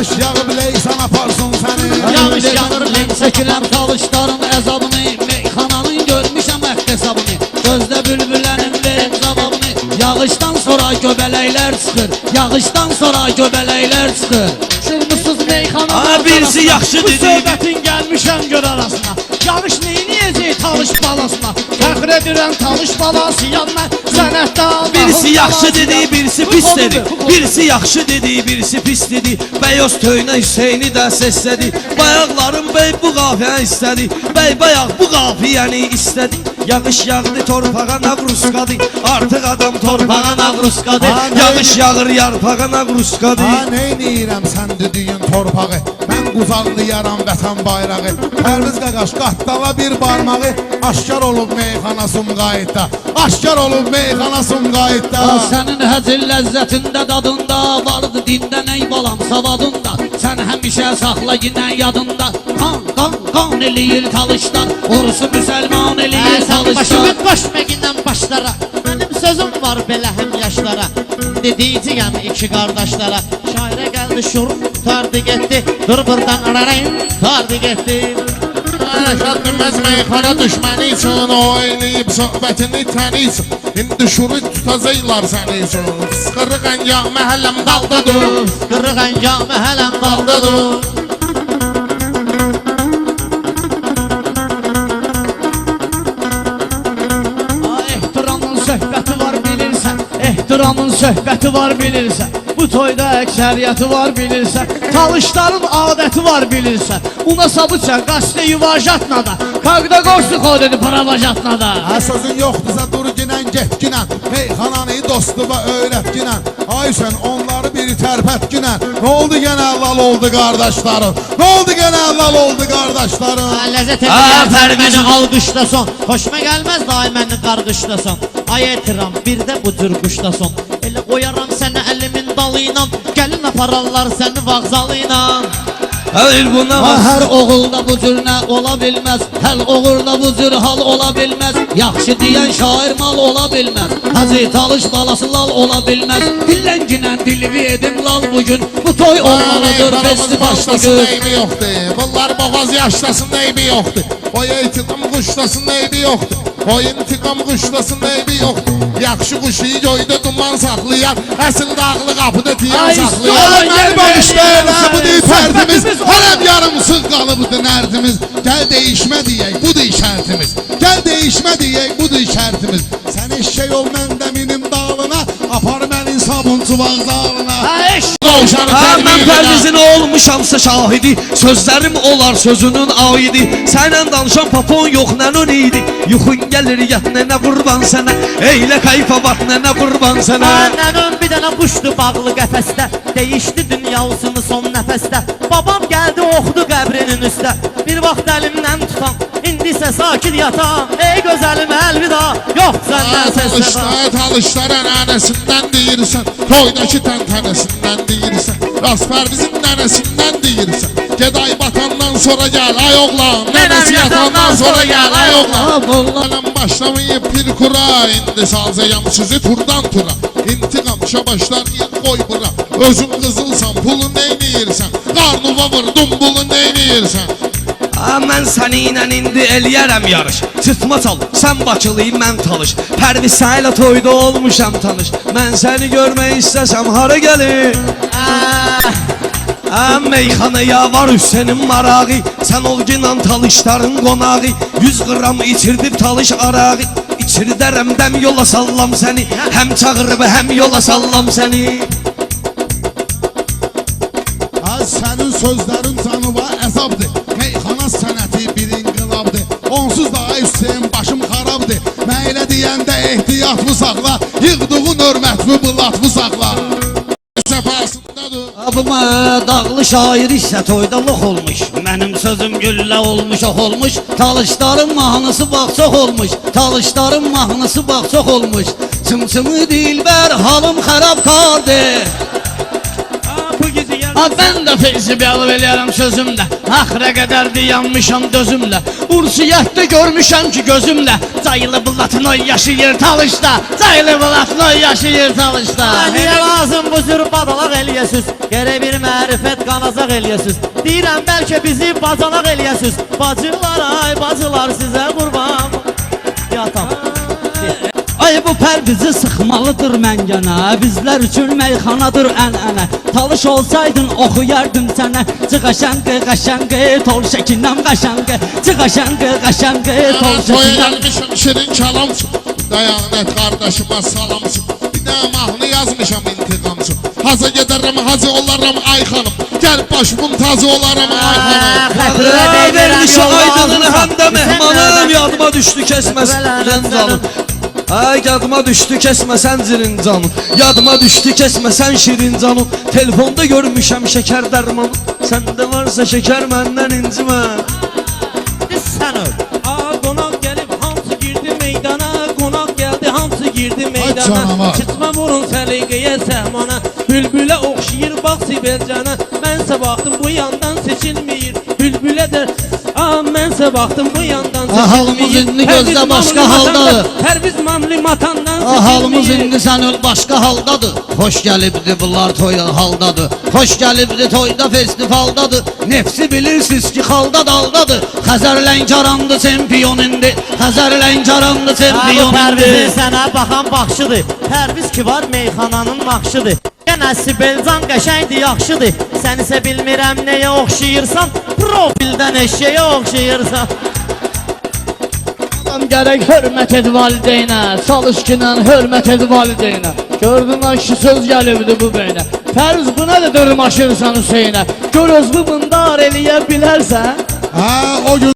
Yağış yağıb leysan aparsın səni. Yağış yağır Mən çəkirəm talışların əzabını, meyxananın görmüşəm haqq hesabını. Gözdə bülbülənin verim cavabını. Yağışdan sonra göbələklər çıxır. Yağışdan sonra göbələklər çıxır. Şurmusuz meyxana. Ha, birisi yaxşı Bu dedi. söhbətin gəlmişəm gör arasına. Yağış neyniyəcək talış balasına? Fəxr edirəm talış balasıyam mən. Sənətdə Allahın Birisi yaxşı balasıyam. dedi, birisi Bu pis konudur, dedi. bu konudur. Birisi yaxşı dedi, birisi pis dedi. Bəyoz töyünə Hüseyni də səslədi. Bayaqların bəy bu qafiyəni istədi. Bəy bayaq bu qafiyəni istədi. Yağış yağdı torpağa naqruskadı. Artıq adam torpağa naqruskadı. Yağış yağır yarpağa naqruskadı. Ha neyniyirəm sən dediyin torpağı? Mən qucaqlayaram vətən bayrağı. Pərviz qaqaş qatdala bir barmağı. Aşkar olub meyxana Sumqayıtda. Aşkar olub meyxana Sumqayıtda. Ha, sənin həzin ləzzətində dadında vardı dindən ey balam savadında. Sən həmişə saxla yenə yadında. Qan qan qan eləyir talışlar. Orusu müsəlman eləyir Sən talışlar. başımı qoşma başlara. Mənim sözüm var belə həm yaşlara. İndi deyəcəyəm iki qardaşlara. Şairə gəldi şur, tardı getdi. Dur burdan ararayım, tardı getdi. Hərəkət bilməz meyxana düşməni üçün. O eləyib söhbətini təni üçün. İndi şuru tutacaqlar səni üçün. Fısqırıq əngamə hələm daldadır. Qırıq əngamə hələm daldadır. Ha, ehtiramın söhbəti var bilirsən. Ehtiramın söhbəti var bilirsən. Bu toyda əksəriyyəti var bilirsən. Talışların adəti var bilirsən. Una sabıça qasde yuvajatnada. Kaqda qoşdu xodedi paravajatnada. Hə sözün yoxdursa dur ginən get ginən. Meyxananı dostuva öyrət ginən. Ay sən onları bir tərpət ginən. Nə oldu gənə lal oldu qardaşların? Nə oldu gənə lal oldu qardaşların? Ləzzət Ha, eləyərsən Pərviz. məni alqışlasan. Xoşuma gəlməz daim məni qarğışlasan. Ay ehtiram bir də bu cür quşlasan. Elə qoyaram sənə əlimin dalı ilə. Gəlin apararlar səni vağzalı ilə. Hayır buna Ha, bak. hər oğulda bu cür nə ola bilməz. Həl oğurda bu cür hal ola bilməz. Yaxşı deyən şair mal ola bilməz. Hacı Talış balası lal ola bilməz. Dillənginən dilvi edim lal bugün. Bu toy olmalıdır Meyxanamız festival başlasın bugün. eybi yoxdur. Bunlar boğaz yaşlasın eybi yoxdur. O intiqam quşlasın eybi yoxdur. O intiqam quşlasın eybi yoxdur. Yaxşı quşu göydə duman saxlayar. Əsl dağlı qapıda tiyan Ay, saxlayar. ay, Məni gel bağışlayın, beni, ha, bu deyil fərdimiz. Söhbətimiz Hələm yarımsız qalıbdı nərdimiz. Gəl dəyişmə deyək, budur şərtimiz. Gəl dəyişmə deyək, budur şərtimiz. Sən eşşək ol, mən də minim dalına. Apar məni sabunçu vağzalına. Dovşanı Ha, mən tərbiyə edən. Pərvizin olmuşamsa şahidi. Sözlərim olar sözünün aidi. Sənlə danışan papon yox nənun idi. Yuxun gəlir yat nənə qurban sənə. Eylə kayfa bat nənə qurban sənə. Məndən bir dənə quşdu bağlı qəfəsdə. Dəyişdi dünyasını son nəfəsdə. Babam gəldi oxudu qəbrinin üstə. Bir vaxt əlimdən tutan, indi isə sakit yatan. Ey gözəlim əlvida, yox səndən səs səda. Talışlar, talışlar ənənəsindən deyirsən. Toydakı təntənəsindən deyirsən. Rast Pərvizin nənəsindən deyirsən. Geday batandan sonra gəl ay oğlan. Nənəsi yatandan sonra gəl ay oğlan. Ha, bunlar Hələm başlamayıb bir kura. İndi salzayam sizi turdan tura. İntiqam şabaşlar yığ qoy bura. Özün qızılsan pulu neyniyirsən? Qarnıva vur dumbulu neyniyirsən? Ha, mən səni ilə indi eləyərəm yarış. Çıtma çal, sən Bakılıyım, mən Talış. Pərviz sənlə toyda olmuşam tanış. Mən səni görmək istəsəm hara gəlir? Ha, meyxanaya var Hüseynin marağı. Sən ol ginan talışların qonağı. 100 qram içirdib talış arağı. İçirdərəm dəm yola sallam səni. Həm çağırıb həm yola sallam səni. Ha, sənin sözlərin canıma əzabdır. Meyxana sənəti bir inqilabdır. Onsuz da ay Hüseyn başım xarabdır. Mən elə deyəndə ehtiyatlı saxla. Yığdığın hörmətli bılatlı saxla. Səfasındadır. Abıma dağlı şair isə toyda lox olmuş. Mənim sözüm güllə olmuş, ox olmuş. Talışların mahnısı bax çox olmuş. Talışların mahnısı bax çox olmuş. Çımçımı dilbər halım xarab kardı. Ha, bu gecə gəl. Ha mən də Feyzi bəli eləyərəm sözümlə. Axıra qədər dayanmışam dözümlə. Ursiyyətdə görmüşəm ki gözümlə. Cayılı Blatnoy yaşayır Talışda. Cayılı Blatnoy yaşayır Talışda. Niyə lazım bu cür badalaq eləyəsiz? Gərək bir mərifət qanazaq eləyəsiz. Deyirəm bəlkə bizi bacanaq eləyəsiz. Bacılar ay bacılar sizə qurban. Yatam. Ay bu pərvizi sıxmalıdır məngənə. Bizlər üçün meyxanadır ənənə. Talış olsaydın oxuyardım sənə. Cıqaşənqi qəşənqi tol şəkinəm qəşənqi. Cıqaşənqi qəşənqi tol Mən toya şəkinəm. gəlmişəm şirin kəlamçı. Dayanət qardaşıma salamçı. Bir də mahnı yazmışam intiqamçı. Haza gedərəm, hacı olaram ay xanım. Gəl başımın tacı olaram ay xanım. Xətrə deyirəm Vermişə yolda aydının almışam. həm də mehmanım. Sən Yadıma düşdü kəsməs Xətrə canım. Ay yadıma düşdü kəsməsən zirin canım. Yadıma düşdü kəsməsən şirin canım. Telefonda görmüşəm şəkər dərmanı. Səndə varsa şəkər məndən incimə. Sən öl. Aa, qonaq gəlib hamısı girdi meydana. Qonaq gəldi hamısı girdi meydana. Canavar. Çıtma vurun səliqəyə səhmana. Bülbülə oxşayır bax Sibelcana. Mənsə baxdım bu yandan seçilməyir. Bülbülə də Aa, mənsə baxdım bu yandan Ah, halımız seçilməyir. indi gözdə Pərviz başqa mamlı haldadır. matandan- Pərviz mamlı matandan Ah, halımız seçilməyir. indi sən öl başqa haldadır. Xoş gəlibdi bunlar toya haldadır. Xoş gəlibdi toyda festivaldadır. Nefsi bilirsiniz ki xalda daldadır. Xəzər Lənkərandı çempion indi. Xəzər Lənkərandı Ha, bu çempion Pərvizin indi. sənə baxan baxışıdır. Pərviz ki var meyxananın naxşıdır. Yenə Sibelcan qəşəngdir, yaxşıdır. Sən isə bilmirəm nəyə oxşayırsan. Profildən eşşəyə oxşayırsan. Adam gərək hörmət et valideynə, çalış kinən hörmət et valideynə. Gördün ay kişi söz gəlibdi bu beynə. Fərz bu nədir dırmaşırsan Hüseynə? Gör özünü bundar eləyə bilərsən? Hə, o gün